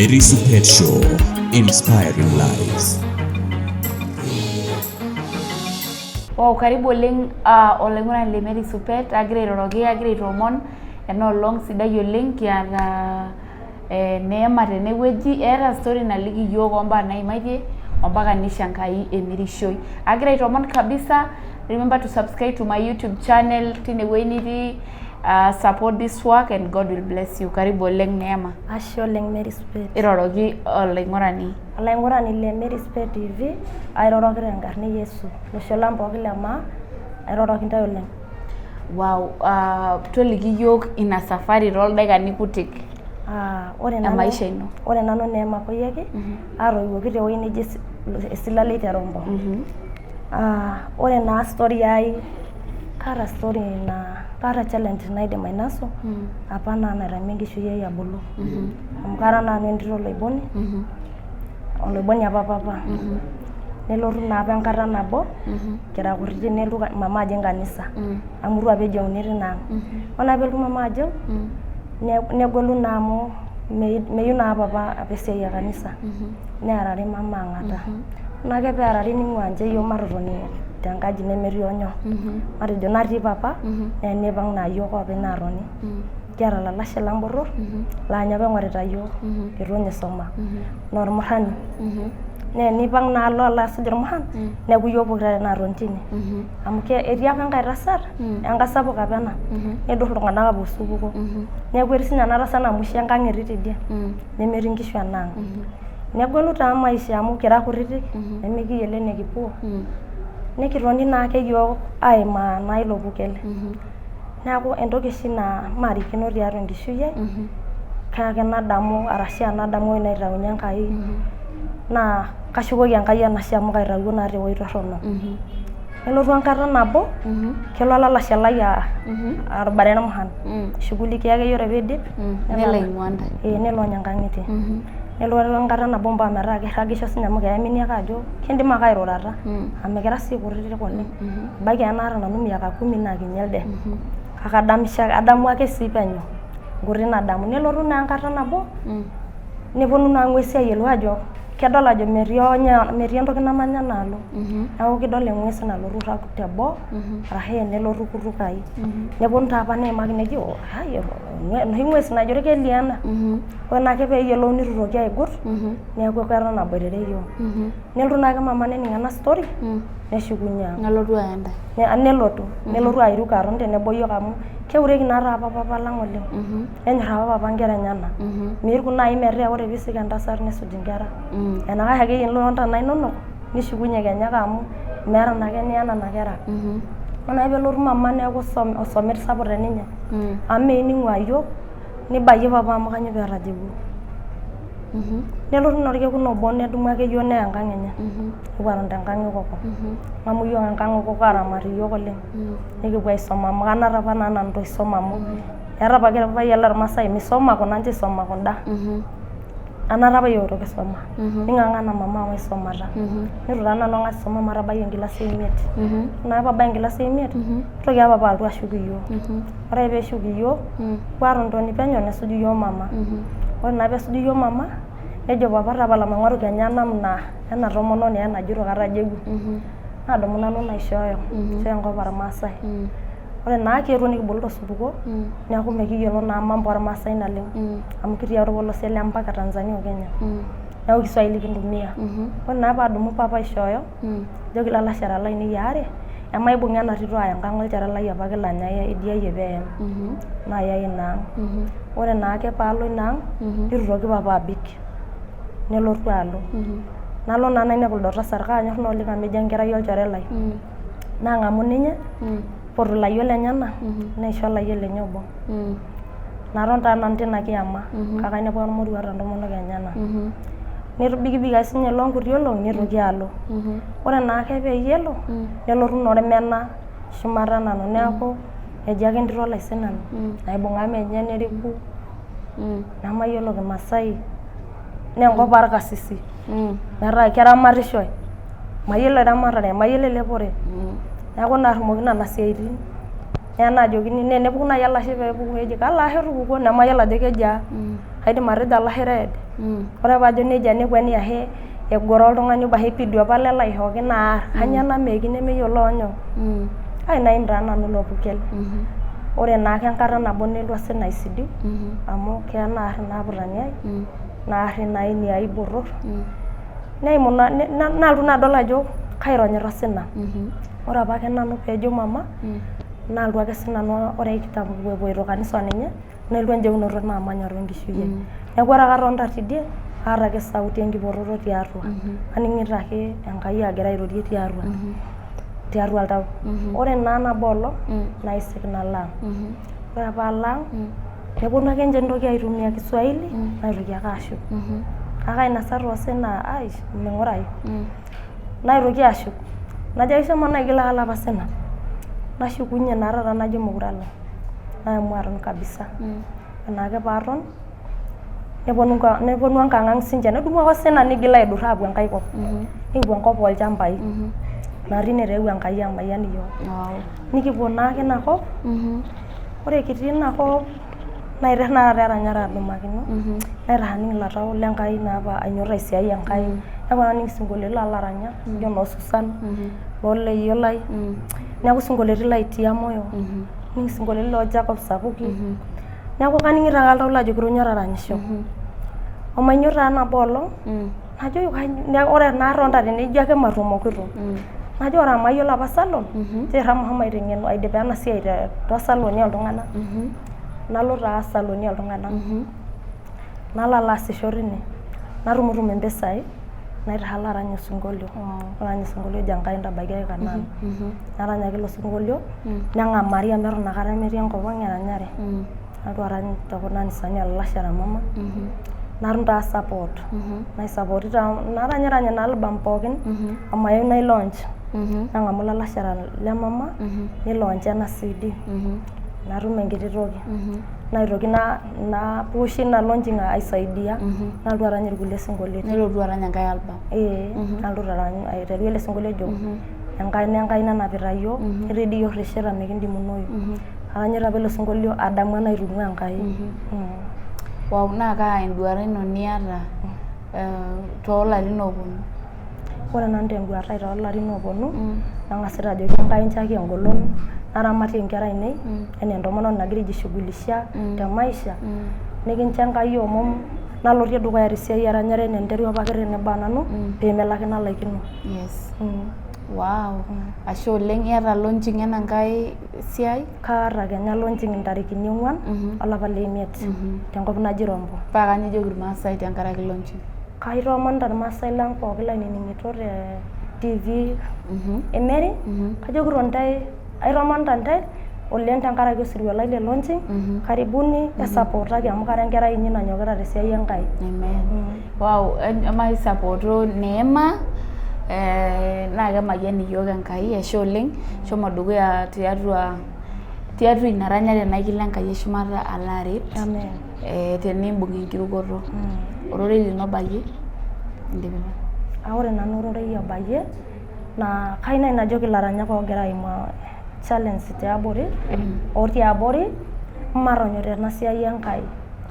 Mary Supet Show, inspiring lives. Wow, karibu oleng olaing'urani le Mary Supet, agira airoroki, agira aitoomon ena olong sidai oleng kiata Neema tenewueji, eeta story naliki iyiook ombaa naimaitie ompaka nisho Enkai emirishoi. Agira aitoomon kabisa, remember to subscribe to my YouTube channel tinewueji nitii, support this work and God will bless you. Karibu oleng Neema. Ashe oleng Mary Supet. Iroroki olaing'urani. Olaing'urani le Mary Supet TV, airoroki tenkarna e Yesu. Olosho lang pooki le maa, airoroki intae oleng. Wow, toliki iyiook ina safari tooldaikani kutik. Ore nanu, emaisha ino. Ore nanu Neema Koyieki, atoiwuoki tewueji neji Esilalei te Rombo. Ore naa story ai, kaata story naa kaata challenge naidim ainasu apa naa naitamie enkishui ai abulu. Amu kara naa nanu entito oloiboni, oloiboni apa papa. Nelotu naa apa enkata nabo kira kutitik nelotu mama ajing kanisa amu itu apa ejeuni tina ang. Ore naa peelotu mama ajeu negolu naa amu meyieu naa papa apa esiai e kanisa nearari mama ang'ata. Ore naake pearari ning'ua nche iyiook matotoni tenkaji nemetii onyoo. Matejo natii papa naa enipang' naa iyiook oopeny naatoni. Kiata olalashe lang botor laa ninye apa oing'orita iyiook eitu ninye eisoma naa ormurrani. Naa enipang' naa alo asuj irmurran neeku iyiook pokira are naatoni tine. Amu etii apa enkae tasat enkang' sapuk apa ena neidur iltung'anak aapuo osupuko. Neeku etii siininye ena tasat naa musho enkang' etii tidie nemetii inkishu enaang'. Negolu taa maisha amu kira kutitik nemikiyiolo enikipuo nikitoni naake iyiook aimaa naa ilo purkel. Neeku entoki oshi naa maarikino tiatua enkishui ai kake nadamu arashu enadamu ewueji naitaunyie Enkai naa kashukoki Enkai enashe amu kaitawuo naa tewueji torrono. Nelotu enkata nabo kelo olalashe lai arubare irmurran aishughulikia akeyie ore piidip Nelo aing'ua intae. Ee nelo ninye inkang'itie. Nelotu enkata nabo mpaka metaa kirragisho siininye amu keamini ake ajo kiindim ake airurata amu mikira sii kutitik oleng. Ebaiki ake naata nanu miaka kumi naa kinyi elde. Kake adamisho adamu ake sii penyo nkuti nadamu. Nelotu naa enkata nabo neponu naa ng'uesi ayiolou ajo kedol ajo metii entoki namanya enaalo. Neeku kidol eng'ues nalotu airrag teboo arashu nelotu kutuk ai. Neponu taa apa neimaki nejo enoshi ng'ues najo keliaa ena. Ore naake peeyiolou neitu eitoki aigut neeku eton aboitare iyiook. Nelotu naake mama nening ena story neshukunye ang. Nelotu aya intae. Nelotu, nelotu airuk aton tenebo oyiok amu keureki naa apa papa lang oleng. Nenyor apa papa inkera enyena. Miiruk naaji metaa ore piisik entasat nisuj inkera. Enaikash akeyie enilo ontana inonok nishukunye kenya ake amu meeta naake eniya nena kera. Ore naake peelotu mama neeku osomit sapuk teninye amu meyieu ning'uaa iyiok nibayie papa amu kanyoo peetajeuwuo. Nelotu naa orkekun obo nedumu ake iyiok neya enkang enye. Nepuo aton tenkang e kokoo. Neng'amu iyiok enkang e kokoo aaramat iyiok oleng. Nikipuo aisoma amu kanat apa naa nanu itu aisoma amu eeta apake irpayian lormaasai misoma kuna ncho isoma kunda. Anata apa iyiok itu kisoma. Ning'ang'ana mama maisumata. Nitu taa nanu ang'as aisoma omatabai enkilasi emiet. Ore naake paabaya enkilasi emiet, nitoki ake papa alotu ashuk iyiok. Ore ake peeshuk iyiok, nikipuo atonitoni penyo nesuju iyiok mama. Ore naa peesuju iyiok mama, nejo papa tapala maing'oru kenya namna ena tomononi enajito katajeuwuo. Nadumu nanu naishooyo, naishooyo enkop ormaasai. Ore naa kietuo nikibulu tosupuko, neeku mikiyiolo naa mambo ormaasai naleng amu kitii orpolosie le mpaka Tanzania o Kenya. Neeku Kiswahili kintumia. Ore naa paadumu papa aishooyo, najoki ilalashera lainei aare, emaibung'a ena tito aaya enkang olchore lai apake laa ninye aidiayie peeyem. Naya ina ang. Ore naake paalo ina ang, nitu itoki papa abik. Nelotu alo. Nalo naa nainepu lido tasat kaanyor naa oleng amu ejo enkerai olchore lai. Nang'amu ninye, nipotu ilayiok lenyenak, naisho olayioni lenye obo. Naton taa nanu tina kiama kake ainepua ormoruo oota intomonok enyenak. Nebikibik ake siininye ilo nkuti olong'i nitoki alo. Ore naake peyie elo, nelotu naa ormena shumata nanu neeku eji ake entito olaisinani naibung'a menye neriku nemayiolo kimasai naa enkop orkasisi metaa keramatishoi mayiolo eramatare mayiolo elepore neeku naarrumoki nena siaitin naa enaajokini naa enepuku naaji olashe peepuku neji kalo ashe otupukuo nemayiolo ajo kejiaa, kaidim atejo olashe red. Ore paajo nejia nekweni ahe egoro oltung'ani obo ashu epidu apa lelo aishooki naar kanyoo ena meeki nemeyiolo onyoo. Ai naim taa nanu ilo purkel. Ore naake enkata nabo nelotu osina aisidiu amu keya naar ina aputani ai naarri naa ina ai botorr neimu naa nalotu naa adol ajo kaironyita osina. Ore apake nanu peejo mama nalotu ake siinanu ore kitambo kipoito kanisa oninye nelotu enjeunoto maamany atua enkishui ai. Neeku ore ake atonita tidie aata ake sauti enkipototo tiatua. Aning'ito ake Enkai agira airorie tiatua, tiatua oltau. Ore naa nabo olong naisik nalo ang. Ore paalo ang neponu ake ninche nitoki aitumia kiswahili naitoki ake ashuk. Kake ainosa taa osina ai ming'urayu. Naitoki ashuk najo ake shomo naigil ake alapa osina. Nashukunye naa taata najo mekure alo. Naamua aton kabisa. Ore naake paaton neponu enkang ang sininche nedumu ake osina nigil aidur aapuo enkae kop. Nikipuo enkop olchambai. Naa tine taa eewuo Enkai amayian iyiook. Nikipuo naake ina kop, ore kitii ina kop naiter naa taata eranyare adumakino, naiter aning ilo tau le Nkai naa apa ainyiototo aisiai Enkai. Neeku naning isinkolioitin loo laranyak lijo noo Susan, noo Leyioo Lai, neeku isinkolioitin laitia moyo, nining isinkolioitin loo Jacob Sapuki. Neeku kaning'ito ake oltau lai ajo tonyua taranyisho. Omainyio taa nabo olong najo ore ena atonita tene ijo ake matumokito. Najo ore amu ayiolo apa salon, nchoo mahomo aiteng'enu aidipa ena siai too saloni oltung'anak. Nalo taa saloni oltung'anak. Nalo alo aasisho tine. Natumutum impisai naitaha alo arany osinkolio. Narany osinkolio oji Enkai ntabaiki Kanaan. Narany ake ilo sinkolio neng'amari amu eton inakata metii enkop ang eranyare. Nalotu arany tekuna anisani olalashera mama. Natum taa support. Naisapooti taa naranyirany ina album pookin omayeu nai launch. Nang'amu ilalashera le mama nilauncha ena CD. Natum enkiti toki. Naitoki napush ina launching aisaidia nalotu arany irkulie sinkolioitin. Nilotu arany enkae album. Ee nalotu arany aiteru ele sinkolio ojo enkaina Enkai nanapita iyiook netii dii iyiook irrishita mikindimunoyu. Aranyita apa ilo sinkolio adamu enaitung'ua Enkai. Wow, naa kaa enduata ino niata toolarin ooponu? Ore nanu tenduata ai toolarin ooponu nang'asita ajoki Enkai nchooki engolon naramatie inkera ainei enaa entomononi nagira aijishughulisha te maisha nikincho Enkai omom nalotie dukuya tesiai eranyare enaa enaiterua apake tenebo nanu pee melo ake nalaikino. Yes. Wow. Ashe oleng. Iyata launching ena nkae siai? Kaata kenya launching intarikini 4 olapa le imiet tenkop naji Rombo. Paa kanyoo ijoki irmaasai tenkaraki launching? Kaitoomonita irmaasai lang pookin lainining'ito te TV e Mary, kajokito ntae, aitoomonita ntae oleng tenkaraki osirua lai le launching, karibuni aisapootaki amu kara enkerai inyi nanyokita tesiai Enkai. Amen. Wow, maisapooto Neema naa kemayian iyiook Enkai, ashe oleng. Shomo dukuya tiatua tiatua ina ranyare naa ekilo Enkai eshumata alo aret. Amen. Tenimbung enkirukoto. Ororei lino obayie indipita. Ore nanu ororei obayie naa kayieu naaji najoki ilaranyak oogira aimaa challenge tiabori otii abori matonyok tena siai Enkai.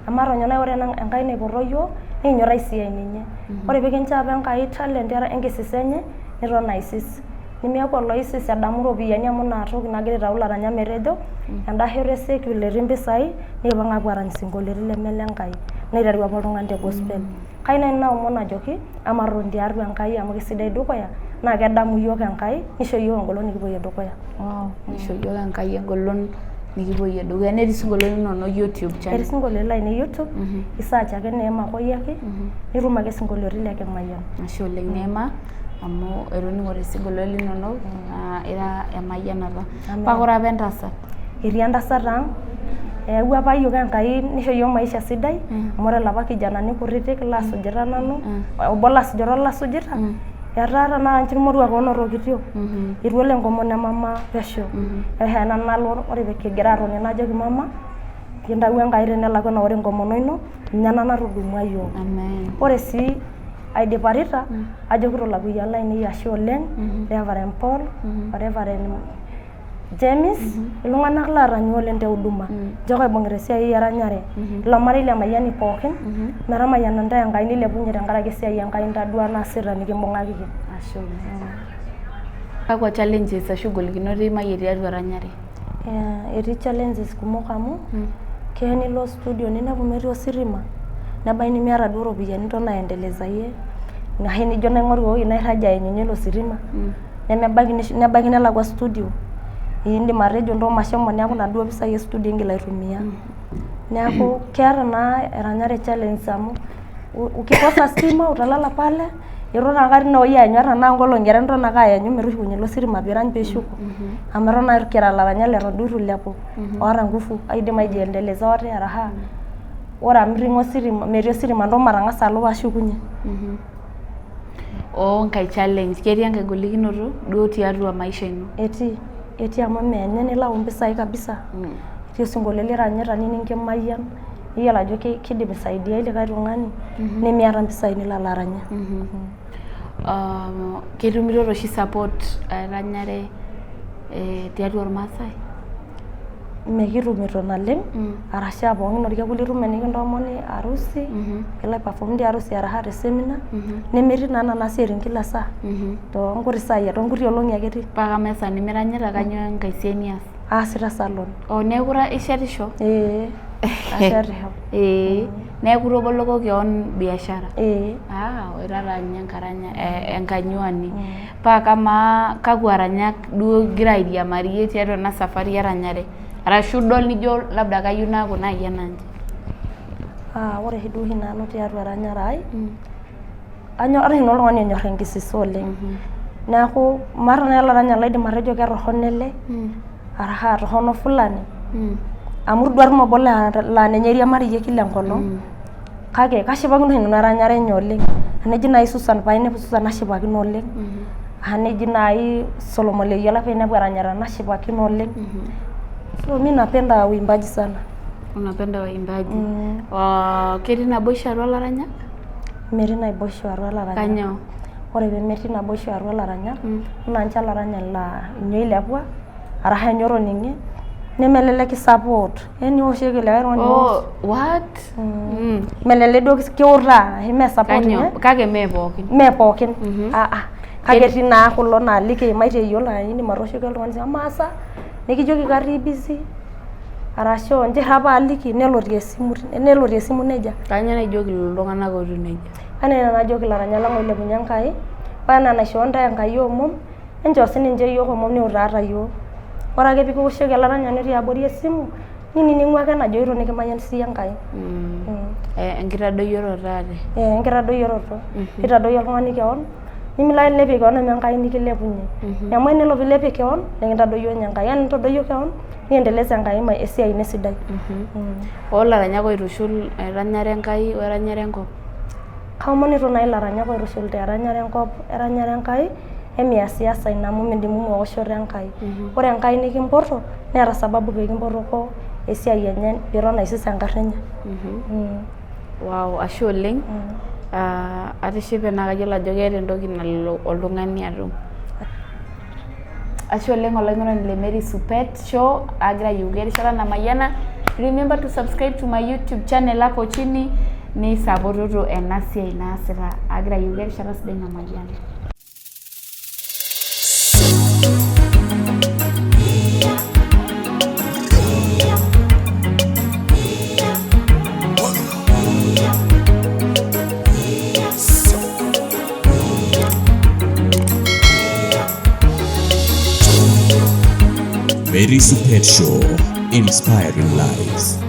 Matonyok naa ore Enkai naipoto iyiook nikinyiototo aisiai ninye. Ore pee kincho apa Enkai talent enkisisa enye niton aisis. Nimiaku oloisis adamu iropiyiani amu ina toki nagira aitau ilaranyak metejo enda shoto e secular etii impisai nikipang aapuo aarany isinkolioitin leme ilenkai. Niteru apa oltung'ani te gospel. Kayieu naaji naomon ajoki ematotoni tiatua Enkai amu kesidai dukuya naa kedamu iyiook Enkai nisho iyiook engolon nikipuoyie dukuya. Wow, nisho iyiook Enkai engolon nikipuoyie dukuya. Netii isinkolioitin linonok YouTube channel. Etii isinkolioitin lainei YouTube, i search ake Neema Koyiaki nitum ake isinkolioitin le Kimayian. Ashe oleng Neema amu etoning'ote isinkolioitin linonok naa ira emayianata. Paa ore apa entasat? Etii entasat ang, eyawua apa iyiook Enkai nisho iyiook maisha sidai amu ore ilapa kijanani kutitik laasujita nanu, obo lasujita olasujita, etaa tenakata nche irmoruak oonotokitio. Eitu elo enkomono e mama pesho. Neya nanu nalo ore kigira aatoni najoki mama, kintawuo Enkai tenelakua naa ore enkomono ino ninye ena natudumua iyiook. Ore sii aidiparita ajokito ilapayiani lainei ashe oleng, Reverend Paul o Reverend. James, iltung'anak laatanyua oleng te huduma. Ninche oibung'ita esiai eranyare. Ilo marei le Mayiani pookin, metamayiana intae Enkai nilepunye tenkaraki esiai Enkai ntadua naasita nikimbung'akiki. Ashe oleng. Kakwa challenges ashu golikinot iimayie tiatua eranyare? Etii challenges kumok amu keya nilo studio ninepu metii ositima, nebaiki nimiata duo iropiyiani niton aendelezayie, ashu nijo naing'oru ewueji nairrag aanyunye ilo sitima, nemebaiki nebaiki nelakua studio, indim atejo ntoo mashomo neeku inaduo pisai e studio ingil aitumia. Neeku keeta naa eranyare challenge amu ukikosa stima utalala pale, iton ake tinewueji aanyu ata tenaa nkolong'i are niton ake aanyu metushukunye ilo sitima piirany piishuko. Amu eton naa kira ilaranyak leton duo itu ilepu oota nguvu oidim aijiendeleza ate arashu ore amu iting'o ositima metii ositima ntoo matang'asa alo paashukunye. Oo nkae challenge, ketii enkae golikinoto duo tiatua maisha ino? Etii, etii amu meanye nilau impisai kabisa. Etii osinkolio liranyita nining kimayian, niyiolo ajo kidim aisaidia likae tung'ani nemiata impisai nilo alo aranyie. Ketumitoto oshi support eranyare tiatua irmaasai? Mikitumito naleng arashu aa pookin orkekun litum enikintoomoni harusi, nilo ai perform te harusi arashu te seminar nemetii naa nena siaitin kila saa toonkuti saai toonkuti olong'i ake etii. Paa kamaa esaa nimiranyita kainyoo enkae siai nias? Aasita salon. Oh neeku ishetisho? Ee ashetisho. Ee neeku itoboloko keon biashara? Ee. Ah ira taa ninye enkanyuani. Paa kamaa kakwa aranyak duo igira airiamarie tiatua ena safari eranyare? Arashu idol nijo labda kayieu naaku naaji enaa nche? Ah ore oshi duo oshi nanu tiatua eranyare ai, ara oshi nanu oltung'ani onyor enkisiso oleng. Neeku maata naaji olaranyani laidim atejo ketorrono ele, arashu aa torrono fulani, amu itu duo atum obo laa ninye airiamariyie kila enkolong, kake kashipakino oshi nanu eranyare enye oleng. Teneji naaji Susan painepu Susan nashipakino oleng, eneji naaji Solomon Leyiala painepu eranyita nashipakino oleng. So mi napenda uimbaji sana. Unapenda waimbaji. Ketii naboisho atua ilaranyak? Metii naboisho atua ilaranyak. Kanyoo? Ore pemetii naboisho atua ilaranyak, naa ninche olaranyani laa ninye oilepua arashu ninye otoning'e nemelelek ki support. Yani iwoshoki likae tung'ani. Oh, what? Melelek duo kiutaa mee support ninye. Kake mee pookin. Mee pookin. Kake etii naa kulo naa likiimaitie iyiok laa indim atooshoki oltung'ani amaa sa nikijoki katii busy arashu nchoo apa aaliki nelotie esimu nelotie esimu nejia. Kainyoo naaji ijoki lelo tung'anak ootiu nejia? Ore naaji nanu najoki ilaranyak lang oilepunye Enkai, ore enaa enaishoo ntae Enkai omom, enchoo sininche iyiook omom niutaata iyiook. Ore ake pee kiwoshoki olaranyani otii abori esimu, ninining'u ake enajoito nikimayian siiyie Enkai. Enkitadoyioroto ate. Ee enkitadoyioroto. Nitadoyio oltung'ani keon, nimilo ake nilepie keon amu Enkai nikilepunye. Amu enelo piilepie keon, nikintadoyio ninye Enkai. Ore enintadoyio keon, niendeleza Enkai esiai ino esidai. Olaranyak oitushul eranyare Enkai o eranyare enkop. Kaomonito naaji ilaranyak oitushul eranyare enkop eranyare Enkai, emiasiasa ina amu midimumu ewoshoto Enkai. Ore Enkai nikimpoto, neeta sababu pee kimpotoko esiai enye piiton aisis enkarna enye. Wow, ashe oleng. Atishipe naa kayiolo ajo keeta entoki nalo oltung'ani atum. Ashe oleng olaing'urani le Mary Supet Show agira ayieuki erishata namayiana. Remember to subscribe to my YouTube channel hapo chini nisapototo ena siai naasita. Agira ayieuki erishata sidai namayiana. Mary Supet Show, inspiring lives.